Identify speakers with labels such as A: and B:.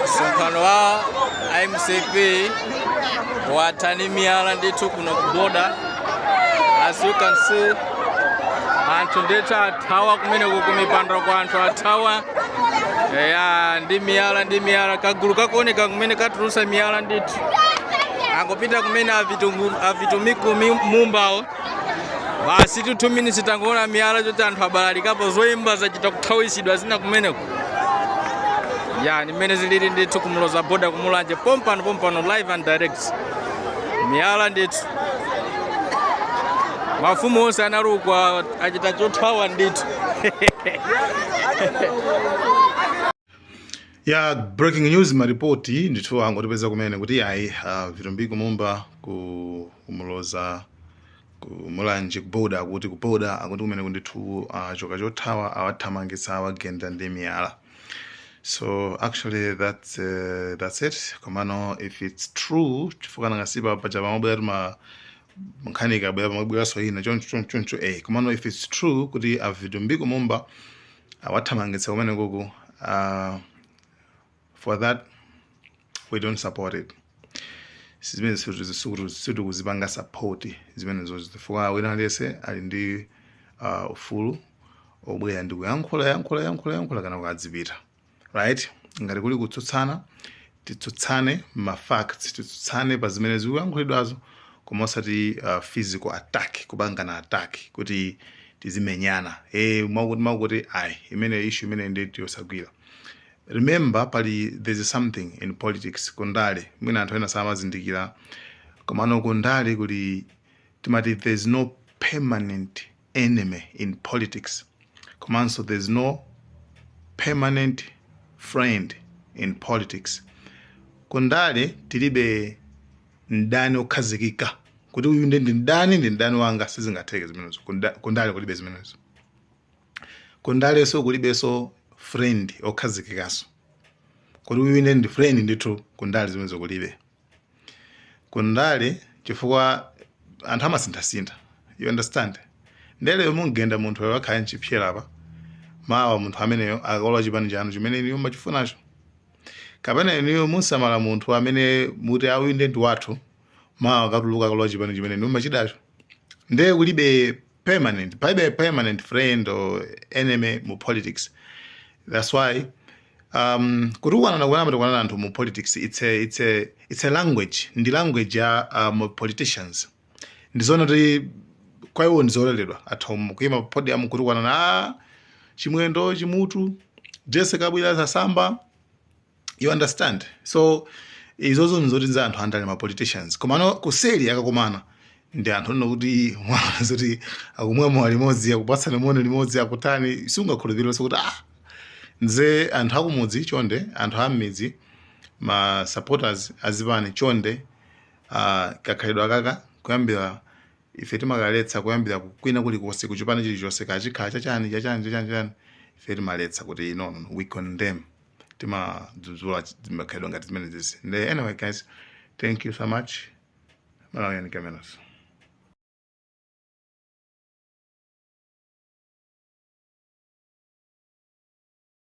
A: Msonkhano wa MCP watha ndi miyala ndithu kuno ku border. As you can see, anthu ndithu athawa kumeneko kumipando kwa anthu athawa ya ndi miyala, ndi miyala. Kagulu kakuoneka kumene katulusa miyala ndithu, angopita kumene aVitumbiko Mumbawo basi. 2 minutes tangoona miyala choti anthu abalalikapo, zoyimba zachita kuthawisidwa zina kumeneko. Ya, ni mmene zilili ndithu kuMuloza border kuMulanje pompano pompano, live and direct. Miyala ndithu, mafumu onse analukwa achita chothawa ndithu.
B: Ya, breaking news, maripoti ndithu angotipeza kumene kuti ayi, Vitumbiko Mumba ku kuMuloza ku Mulanje ku border, akuti ku border, akuti kumene ndithu achoka chothawa, awathamangitsa, awagenda ndi miyala. So actually that's it. Komano if it's true, chifukwa nangasipa paja pamabwera tuma nkhani ikabwera pamabweranso ina choncho choncho choncho. Komano if it's true kuti aVitumbiko Mumba awathamangitsa kumene kuku, for that we don't support it. Zimene sitikuzipanga support zimenezo, chifukwa wina aliyense ali ndi ufulu obwera ndi kuyankhula, yankhula, yankhula, yankhula kana kukadzipita, right? Ngati kuli kutsutsana, titsutsane ma facts, titsutsane pa zimene zikuyankhulidwazo, koma osati physical attack, kupangana attack kuti tizimenyana, mwakuti mwakuti, ayi. Imene issue imene ndi yosagwira. Remember, pali, there's something in politics, kundale, mwina anthu ena samazindikira, komano kundale kuli timati there's no permanent enemy in politics, komanso there's no permanent friend in politics. Kundale tilibe mdani okhazikika kuti uyu ndi mdani, ndi mdani wanga. Sizingatheke zimenezo. Kundale kulibe zimenezo. Kundaleso kulibenso friend okhazikikaso kuti uyu ndi friend ndithu. Kundale zimenezo kulibe kundale, chifukwa anthu amasinthasintha, you understand? Ndele mungenda munthu wakhala mchipyera apa, mawa munthu ameneyo akalowa chipani chanu chimene iniyo mumachifunacho, kapena iniyo musamala munthu amene muti auyu ndi wathu, mawa akatuluka akalowa chipani chimene iniyo mumachidacho. Ndiye kulibe permanent, palibe permanent friend or enemy mu politics. That's why kutukwanana kumene amatukwanana anthu mu politics, it's a language, ndi language ya politicians. Ndizoona kuti kwa iwo ndizololedwa, atha kuyima pa podium kutukwanana, ah, Chimwendo chimutu, Jesse Kabwila sasamba, you understand? So izozo nzoti nza anthu andale, ma politicians. Komano kuseli akakumana ndi anthu nno kuti mwaona zoti akumwemo limodzi, akupatsana moni limodzi, akutani, sungakhulupirire kuti ah, nze anthu akumudzi chonde, anthu am'midzi, ma supporters azipani chonde, kakhalidwe akaka kuyambira ife timakaletsa, kuyambira kwina kulikonse, kuchipani chilichonse, kachikhala chachani chachani chachani chachani, ife timaletsa kuti no, no, no, we condemn, timadzudzula makhalidwe ngati zimene zizi. Nde anyway guys, thank you so much. Malawian Cameras.